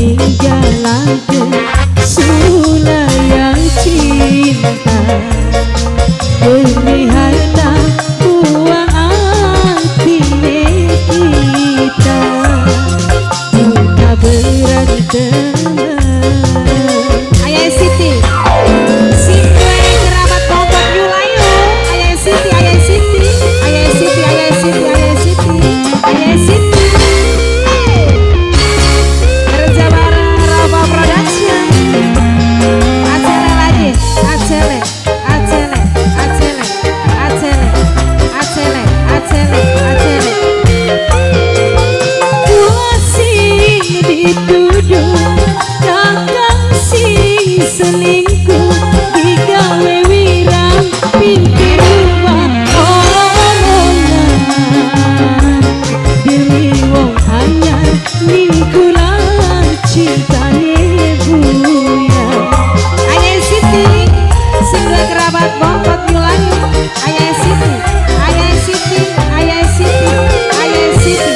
ninggalake sulayang cinta demi harta buang atine kita duka berantem. Ayah Siti Siti kerabat Bogor Yulayu. Ayah Siti, Ayah Siti, Ayah Siti, Ayah Siti, Ayah Siti, Ayah Siti. Kerja bareng Rafa Production. Acele lagi, acele, acele, acele, acele, acele, acele, acele. Kula sing dituduh kakang sing selingkuh digawe wirang pinggir rumah omongan demi wong anyar ning kula cintane buya. Ayah Siti sing duwe kerabat Bongkot Yulayu. Ayah Siti, Ayah Siti, Ayah Siti, Ayah Siti.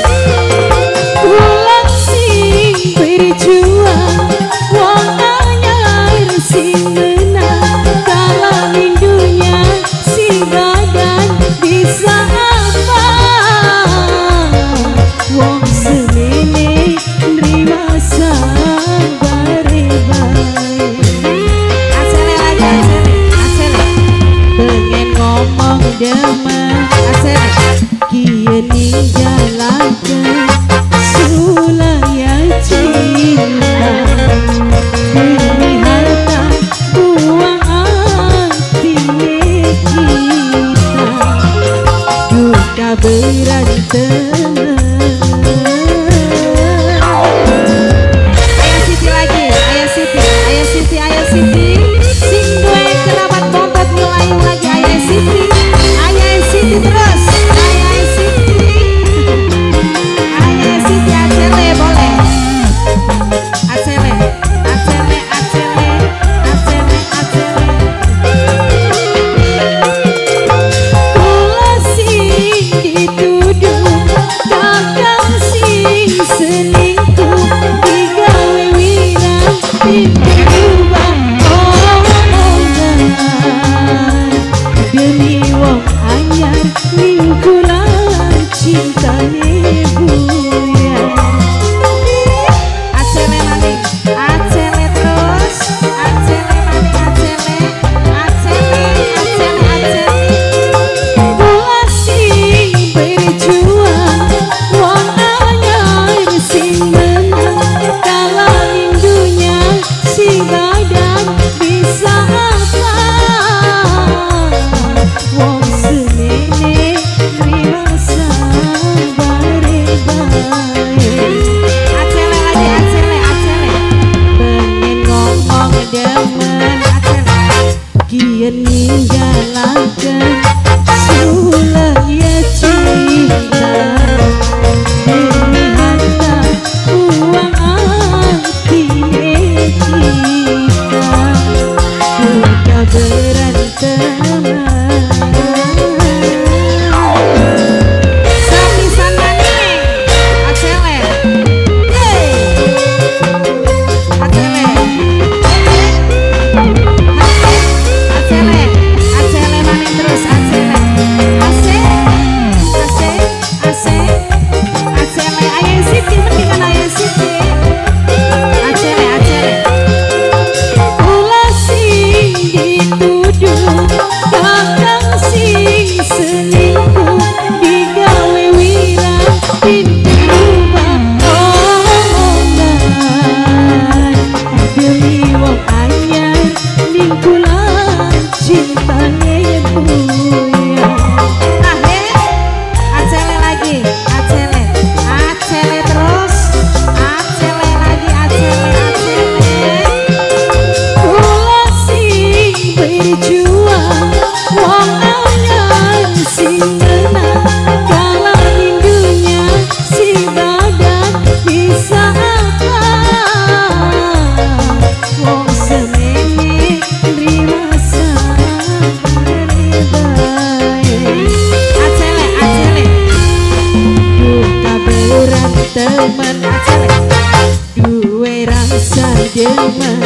Kula sing berjuang wong anyar sing menang kalah ning dunya sing badan bisa apa wong semene nrima sabare bae. Acele lagi, acele, acele, Pengen ngomong demen acele. kiye ninggalaken sulayang cinta demi harta buang atine kita duka berantem. Ayah Siti lagi, Ayah Siti, Ayah Siti, Ayah Siti. Sing duwe kerabat Bongkot Yulayu lagi. Ayah Siti, Ayah Siti terus, Ayah Siti, Ayah Siti. Acele boleh, acele, acele, acele, acele, acele. Kula sing dituduh kakang sing selingkuh digawe wirang pinggir rumah omongan demi wong anyar ning kula cintane buya. Acele maning, acele terus, acele maning, acele, acele, acele, acele. Kula sing berjuang wong anyar sing menang kalah ning dunya sing badan bisa apa wong semene nrima sabare bae. Acele lagi, acele, acele, Pengen ngomong demen acele. kiye ninggalaken sulaya cinta demi harta buang atine kita duka berantem. Sepisan maning, acele. Hey. Acele. Duwe rasa demen.